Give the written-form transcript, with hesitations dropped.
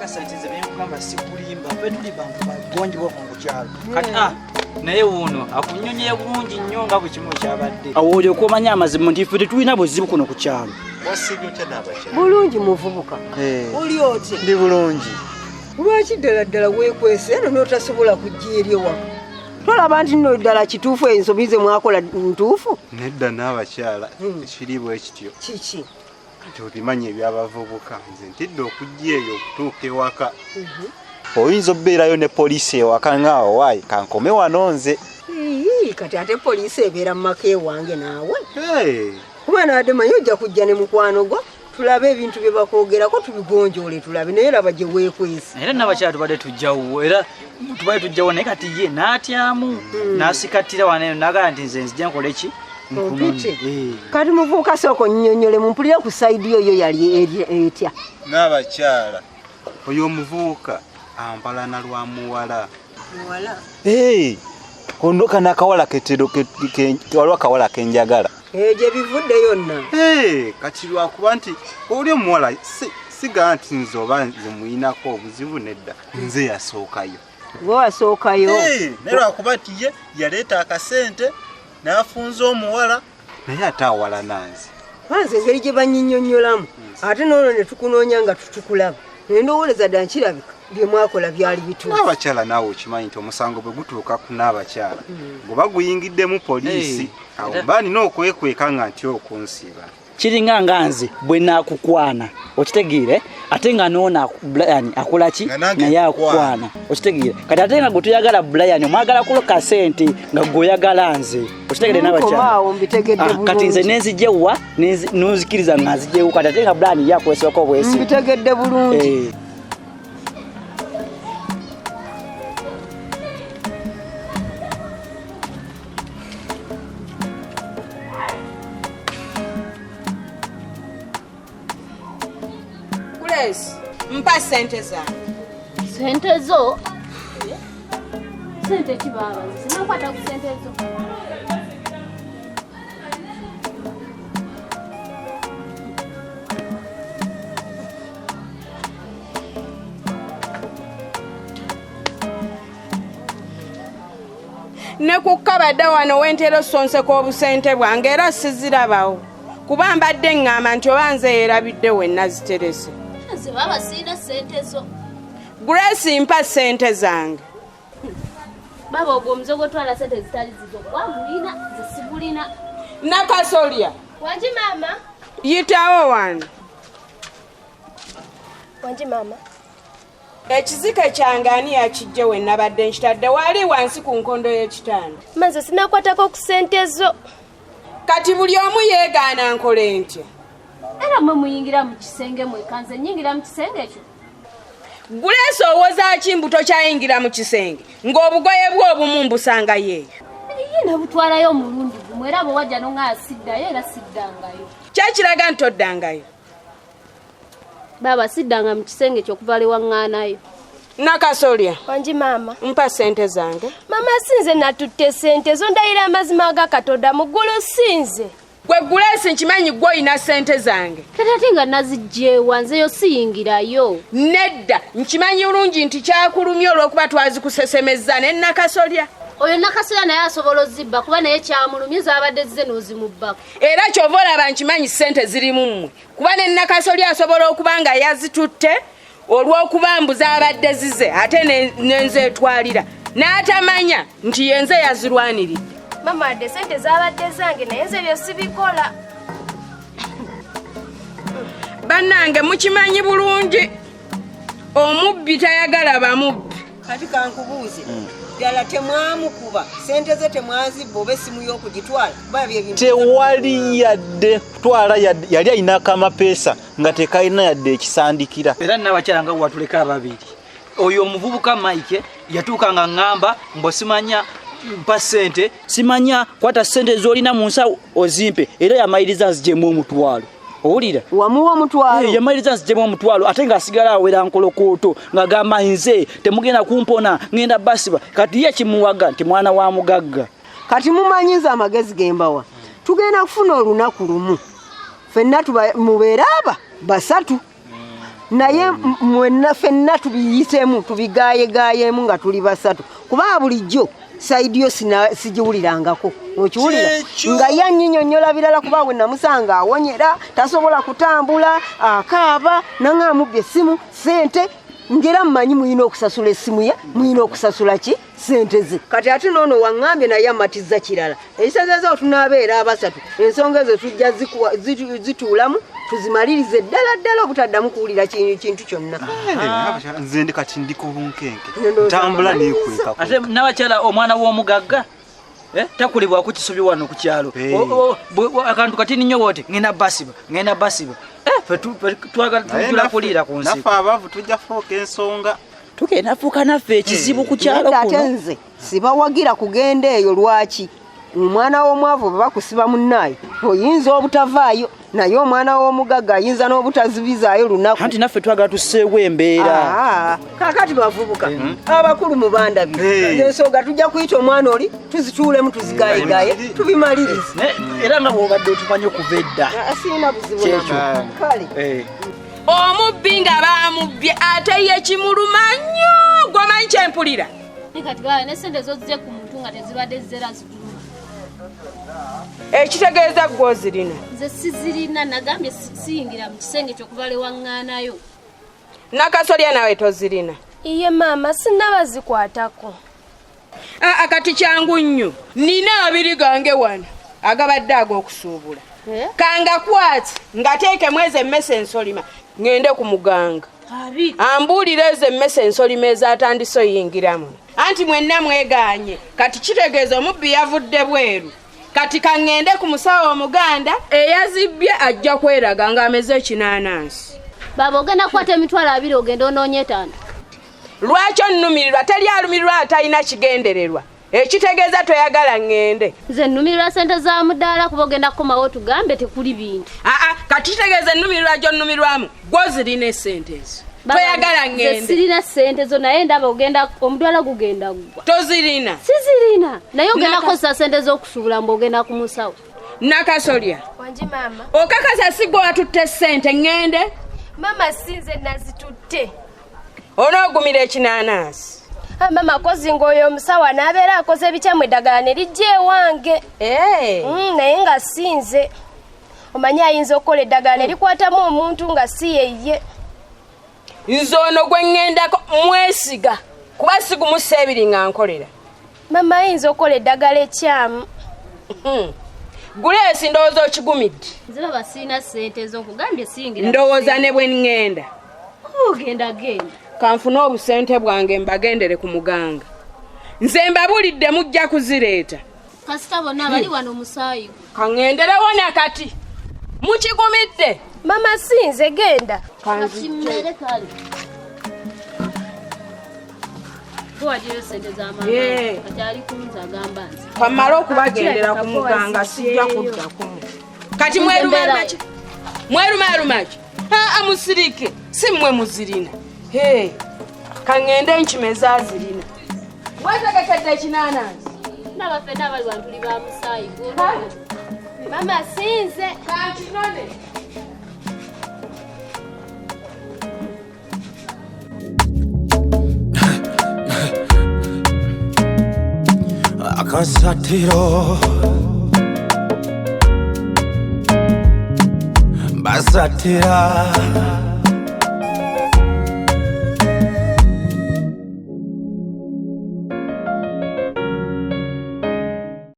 Nkakasa nti nze byenkugamba sikulimba, ffe tuli bantu bagonjibwa ku kyalo. Kati naye wuuno akunyonyola bulungi nnyo nga bwe kimu kyabadde. Awo olyoka omanya amazima nti ffe tetulina buzibu kuno ku kyalo. Wasiibye otya n'abakyala? Bulungi muvubuka. Oli otya? Ndi bulungi. Lwaki ddala ddala weekwese eno n'otasobola kujja eri ewaka? Tolaba nti nno ddala kituufu ensobi ze mwakola ntuufu? Nedda n'abakyala, ekiri bwe kityo. Kiki? Nti obimanyi eby'abavubuka, nze ntidde okujja eyo okutuuka ewaka. Oyinza okubeerayo ne poliisi ewaka ng'awo waayi kankome wano nze. Ii, kati ate poliisi ebeera mu maka ewange naawe. Kuba nabadde manyi ojja kujja ne mukwano gwo tulabe ebintu bye bakwogerako tubigonjoole tulabe, naye laba gye weekwese. Era n'abakyala tubadde tujjawo, era tubadde tujjawo naye kati ye n'atyamu n'asikattira wano eno n'agamba nti nze nzija nkole ki? Ompite. Kati muvubuka sooka onnyonnyole mumpulire ku sayidi yo yo yali etya. N'abakyala oyo omuvubuka ampalana lwa muwala. Muwala? Ono kano akawala ketero waliwo akawala kenjagala. Gye bivudde yonna. Kati lwakuba nti oli omuwala siga nti nze oba nze muyinako obuzibu nedda, nze yasookayo. Gwe wasookayo? Naye lwakuba nti ye yaleeta akasente n'afunza omuwala naye ate awalana nze. Nze engeri gye bannyinnyonnyolamu ate n'olwo ne tukunoonya nga tutukulaba. Ne ndowooza dda nkirabika bye mwakola byali bituufu. N'abakyala naawe okimanyi nti omusango bwe gutuuka ku n'abakyala guba guyingiddemu poliisi, awo mba nina okwekweka nga ntya okunsiba. Kiringa nga nze bwe naakukwana, okitegeere, ate nga n'ono Brian akola ki? Nga nange Naye nkukwana. akukwana, okitegeere. Kati ate nga gwe toyagala Brian, omwagala kuloka ssente nga gwe oyagala nze, okitegeere n'abakyala. Nkoma awo mbitegedde Kati nze bulungi. nenzijjewa, nonzikiriza nga nzijjewo, kati ate nga Brian ye akwesibako obwesibe. Mbitegedde bulungi. Grace, mpa ssente zange. Ssente zo? Ssente ki baaba? Sinakwata ku ssente zo. Ne ku kabadde wano wentera osonseka obusente bwange era sizirabawo. Kuba mbadde ŋŋamba nti oba nze yeerabidde we naziterese. Nze baaba sirina ssente zo. Grace, mpa ssente zange. Baaba ogwo omuze gw'otwala ssente zitali zizo gwagulina, nze sigulina. Nakasolya. Wangi maama. Yitawo wano. Wangi maama. Ekizike kyange ani yakijje we nabadde nkitadde wali wansi ku nkondo y'ekitanda. Maze sinakwatako ku ssente zo. Kati buli omu yeegaana nkole ntya? Era mmwe muyingira mu kisenge mwekka, nze nnyingira mu kisenge ekyo. Grace owoza ki mbu tokyayingira mu kisenge ng'obugoye bwo obumu mbusanga yeeyo? Ye nabutwalayo omulundi gumu era bwe wajja n'oŋŋamba siddayo era siddangayo. Kyekiraga nti toddangayo. Baaba siddanga mu kisenge ekyo okuva lwe waŋŋaanayo. Nakasolya. Wangi maama. Mpa ssente zange. Maama sinze natutte ssente zo, ndayira amazima aga Katonda mu ggulu sinze. Gwe Grace nkimanyi gwe olina ssente zange. Kati ate nga naziggyewa nzeyo siyingirayo. Nedda, nkimanyi bulungi nti kyakulumye olw'okuba twazikusesemezza ne Nakasolya. Oyo Nakasolya naye asobola ozibba kuba naye kyamulumye zaabadde zize n'ozimubbako. Era ky'ova olaba nkimanyi ssente zirimu mmwe kuba ne Nakasolya asobola okuba nga yazitutte olw'okuba mbu zaabadde zize ate nenzeetwalira n'atamanya nti yenze yazirwaniridde. Mama adde ssente zaabadde zange naye nze byo sibikola. Bannange mukimanyi bulungi omubbi tayagala bamubbi. Kati kankubuuze, ddala temwamukuba ssente ze temwazibba oba essimu y'okugitwala? Kuba bye bintu Tewali yadde kutwala yadde, yali alina akamapeesa nga tekalina yadde ekisandikira. Era n'abakyala nga watuleka ababiri. Oyo omuvubuka Mike yatuuka nga ŋŋamba mbu simanya mpa ssente, simanya kwata ssente z'olina mu nsawo ozimpe, era yamaliriza nzigyemu omutwalo. Owulira? Wamuwa omutwalo? Yamaliriza nzigyemu omutwalo ate ng'asigala awera nkolokooto ng'agamba nze temugenda kumpona ŋŋenda basiba. Kati ye kimuwaga nti mwana wa mugagga. Kati mumanyi nze amagezi ge mbawa. Tugenda kufuna olunaku lumu. Ffenna mubeere aba basatu. Naye mwenna ffenna tubiyitemu, tubigayegaayemu nga tuli basatu, kuba bulijjo side yo sigiwulirangako. Okiwulira nga yanyinyonnyola birala, kuba we namusanga awonyera, tasobola kutambula, akaaba, naŋŋamubbye essimu, sente. Ngera mmanyi muyina okusasula essimu ye, muyina okusasula ki, sente ze. Kati ate noono waŋŋambye naye amatiza kirala. Ekitegeeza tunaabeera abasatu, ensonga ezo tujja zituulamu tuzimalirize ddala ddala, obutaddamu kuwulira kintu kyonna. Nze ndi kati ndi ku bunkenke, ntambula nekweka. Ate n'abakyala, omwana w'omugagga takulibwako kisobi wano ku kyalo. Akantu katini nnyo wote ngenda basiba, ngenda basiba. Ffe twagala tujula kuliira ku nsiko. Naffe abaavu tujja fuuka ensonga. Tugenda fuuka naffe ekizibu ku kyalo Nedda, ate kuno. Nze sibawagira kugenda eyo. Lwaki? Omwana w'omwavu bwe bakusiba munnaayo oyinza obutavaayo, naye omwana w'omugagga ayinza n'obutazibizaayo lunaku. Anti naffe twagala tusseewo embeera. Ah, kaakati bavubuka abakulu mubandabire, ensonga tujja kuyita omwana oli, tuzituulemu, tuzigayegaye, tubimalirize. Era nga bw'obadde otumanyi okuva edda. Ah, sirina buzibu. Kyekyo. Nabo. Kale. Omubbi nga bamubbye, ate ye kimuluma nnyo. Gwomanyi kyempulira? Kati baba ne sente zozze ku muntu nga tezibadde zera zituluma. Ekitegeeza gwe ozirina. Nze sizirina, nagambye siyingira mu kisenge kyokuva lewaŋŋaanayo. Nakasolya, nawe tozirina? Iye maama, sinnabazikwatako. Aa, kati kyangu nnyo, nina abiri gange wano agabadde ag'okusuubula. Kangakwate ngateekemu ezo emmese ensolima, ŋŋende ku muganga Abiri? ambuulire ezo emmese ensolima ezatandise oyingiramu. Anti mwenna mwegaanye, kati kitegeeza omubbi yavudde bweru. Kati kaŋŋende ku musawo omuganda, eyazibbye ajja kweraga ng'ameze ekinaanansi. Baba, ogenda kukwata 20,000 ogenda onoonya 5? Lwaki onnumirirwa? Teri alumirirwa atalina kigendererwa. Ekitegeeza toyagala ŋŋende. Nze nnumirirwa sente za mudaala, kuba ogenda kukomawo tugambe tekuli bintu. Aa, kati kitegeeza ennumirirwa gy'onnumirwamu gwozirina esente ezo. Baba, Toyagala nze ŋŋende. sirina sente zo, naye ndaba ogenda omudwala gugenda ggwa. Tozirina? Sizirina, naye ogenda kukozesa sente z'okusuubula mbu ogenda ku musawo. Nakasolya. Wangi maama. Okakasa si gwe watutte ssente? Ŋŋende? Maama, si nze nazitutte. Onoogumira ekinaanansi. Ah, maama, kozi ng'oyo omusawo anaabeera akoze ebikyamu, eddagala ne lijja ewange. Naye nga si nze. Omanyi ayinza okukola eddagala ne likwatamu omuntu nga si yeye. Nze ono gwe ŋŋendako mwesiga, kuba sigumusa ebiri nga nkolera. Maama, ayinza okukola eddagala ekyamu. Guleesi, ndowooza okigumidde. Nze baba sirina sente zo, nkugambye siyingira mu Ndowooza kisenge. Ne bwe ŋŋenda. Ogenda, genda. Kanfune obusente bwange mbagendere ku muganga. Nze mbabulidde, mujja kuzireeta. Kasita bonna bali wano omusaayi gwo. Kaŋŋenderewo nakati mukigumidde. Maama, si nze, genda. Kakimmere kale gwe wagirayo sente za maama. Kati ali kunze agamba nze. Kamale okubagendera ku muganga, sijja kuddakumu. Kati mwerumalumaki, mwerumalumaki? Aa, musirike, si mmwe muzirina. He, kaŋŋende nkima ezazirina. Mwetegekedde ekinaanansi? Ndaba ffenna abali wano tuli ba musaayi gwo. Maama, si nze. Kankinone. Akasatiro basatira.